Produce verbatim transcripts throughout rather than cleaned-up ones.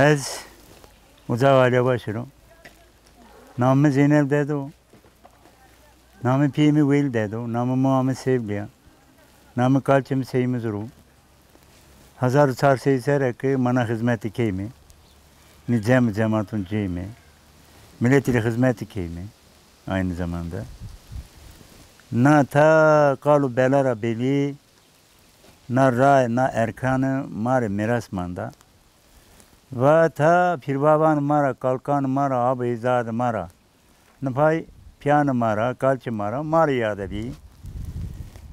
Ez Uca Aliye Başiro. Namı Zeynel Dedo. Namı piyê mi Wêl Dedo. Namı moa mi Sêvliya. Namı kalçê mi Seymi Zuru. Hezar û çar sey serek mana xizmetî keyme. Ni cem û cematun ceyme. Milletî li xizmetî keyme. Aynı zamanda. Na ta qal û bela ra belî, na ray, na erkanı ma rê miras manda. Va ta pîrbavan ma ra, kalkan ma ra, abê zad ma ra. Nifay piyan ma ra, kalçê ma ra, ma rê yade bî.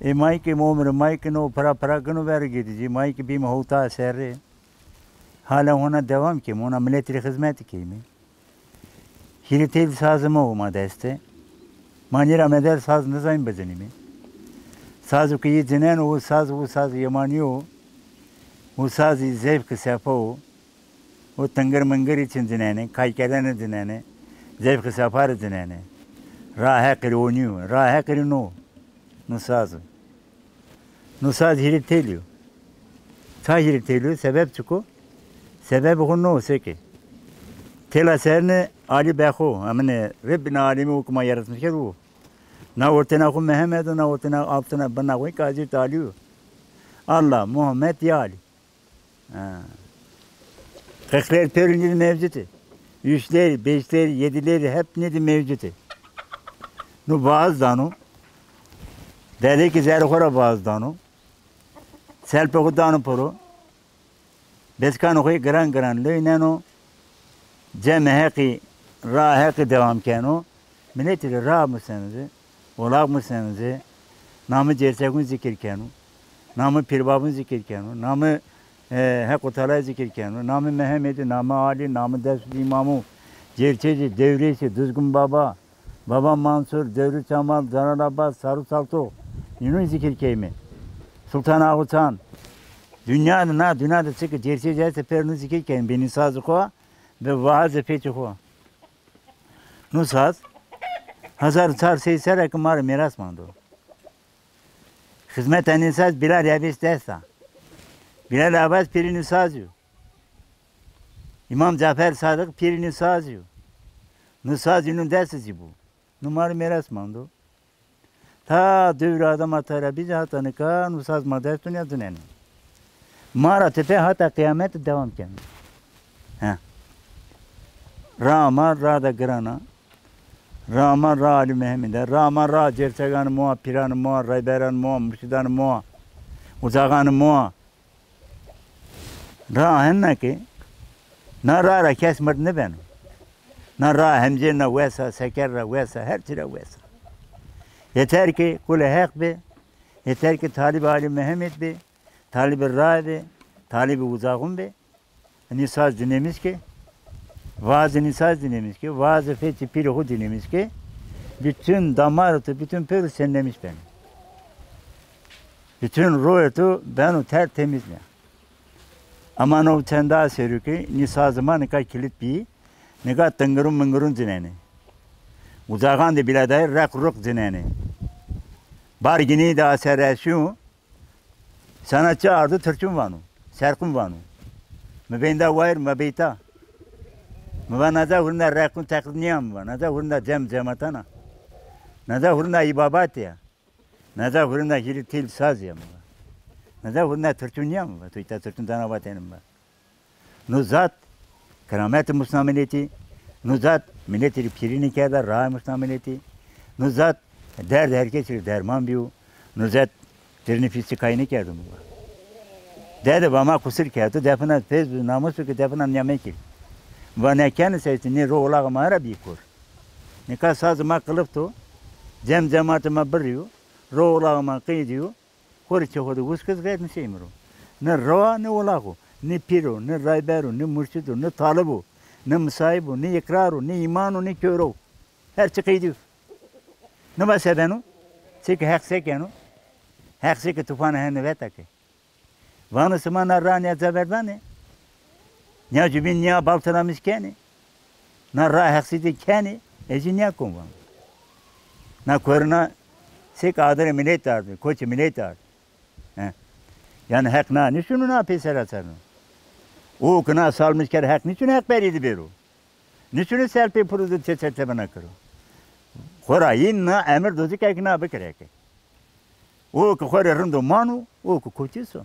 Ê mayke mi omir, mayke no pira pira gino ver gidicî, mayke bî mi howta serrê. Hala hona devam kêm, hona milletî rê xizmetî kêm. Hîrê têl sazê ma û ma dest e. Ma nîra me der saz nizanî bizinîmî. Sazû ke yê cinen û saz û saz yemanî û û sazî zevk sefa û û tingir mingirî çin cinene, kaykerdene cinene, zevk sefa rê cinene. Ra heqirî o nîyo, ra heqirî no. No saz o. No saz hîrê têlî yo. Ça hîrê têlî yo? Sebeb çik o? Sebeb xwe no seke. Têla serine alî bexo. Emine Rebbina alemî wekî ma yaratmiş kerd û. Na ortena xwe Mehmed o, na ortena altına bina xwe Kazî Talî yo. Allah, Muhammed ya Alî. Ha. Qirxlêr pêrû nîdî mevcut e. Üçlêr, beşlêr, yedilêr hep nîdî mevcut e. Nu vaaz dano. Dedekî zerê xwe ra vaaz dano. Selpê xwe dano piro. Beskanê xwe giran giran leyneno. Cem heqî, ra heqî dewam keno. Miletî li ra musenize, olaq musenize, namê cêrsegûn zikir keno, namê pîrbabûn zikir keno, namê, e, Heq û Teala zikir keno, namê Mehemedê, namê Alî, namê Destû Îmamû, Cêrçêcî, Dewrêsî, Duzgûn Baba, Baba Mansûr, Dewrû Çamal, Celal Abbas, Sarû Saltox, nînûn zikir keyme. Sultan Axuçan, dinya de, na dinya de çi ki cêrçêcî heste pêr nû zikir keyme, bênî sazê xwe, bi vaazê pêçê xwe. Nû saz, hezar û çar sey serek ma rê mîras mando. Xizmeta nî saz Bilal Yavêş dest da. Bilal Abbas pîrî nû saz yo. Îmam Cafer Sadiq pîrî nû saz yo. Nû saz nû dest zî bû. Nû ma rê mîras mando. Ta dewra Adem Atara bî hata nika nû saz ma dest dunya dinene. Ma ra tepe hata qîyamet dewam keno. He. Ra ma ra da girana. Ra ma ra Alî Mehemîd e. Ra ma ra cêrçegan moa, pîran moa, rayberan moa, murşidan moa, ucaxan moa. Ra hinne ki na ra ra kes mird nibeno. Na ra hemcê na wesa, seker ra wesa, her çi ra wesa. Yeter ki qulê Heq be, yeter ki talîb Alî Mehemîd be, talîb ra be, talîb ucaxun be. Nî saz dinlemiş ki, vaazê nî saz dinlemiş ki, vaazê fêçî pîrê xwe dinlemiş ki, bütün damar tu, bütün pêro senlemiş beno. Bütün royê tu beno tertemiz ne. Ama no çenda serûkî, nî sazê ma nika kilit bî, nika tingirûn mingirûn cinenê. Ucaxan de bîla dayê req ruq cinenê. Bar ginî de aser reşû, sanatçı ardu tirçûn vano, serqûn vano. Mi bênda wayir, mi beyta. Mi va naza hurunda reqûn teqlîd niya mi va, naza hurunda cem cematana. Naza hurunda îbabatê ya. Naza hurunda hîrî tîl sazî ya mi va. Naza hurunda tirçûn niya mi va, tu îta tirçûn dana vatêne mi va. Nû zat kerametê musna miletî, nû zat miletî rê pîrînî kerda, raye musna miletî, nû zat derd her kesî rê derman bîyo, nû zat tirnî fîstikayî nêkerdo mi va. Dede va ma qusir kerdo, defina pêz bi namus bi ki defina niyamekî. Va nekeni seytî nê ro olaxa ma ra bî kor. Nika sazê ma qilifto, cem cematê ma birîyo, ro olaxa ma qîdîyo, Xorê çê xwe de wis kir, xeyr nişê îmro. Ne rewa, ne olax o, ne pîr o, ne rayber o, ne murşid o, ne talib o, ne misayib o, ne îkrar o, ne îman o, ne kör o. Her çi qeydî. Niva se beno? Çêke Heq se keno? Heq çêke tufana hene veta ke. Vano sima na ra niya caverdanê. Niya cubîn niya baltira mişkenê. Na ra heqsî de kenê, ez jî niya kom van. Na korina sêk adirê milêt ard, koçê milêt ard. He. Yani heq na nişûnû na pêsera serno. O ki na salmiş ker heq niçin heq berî dibêro. Niçin ser pê pir û tê ser tebena kiro. Xora yîn na emir dozikek na bikireke. O ki xore rindo mano, o ki kotî so.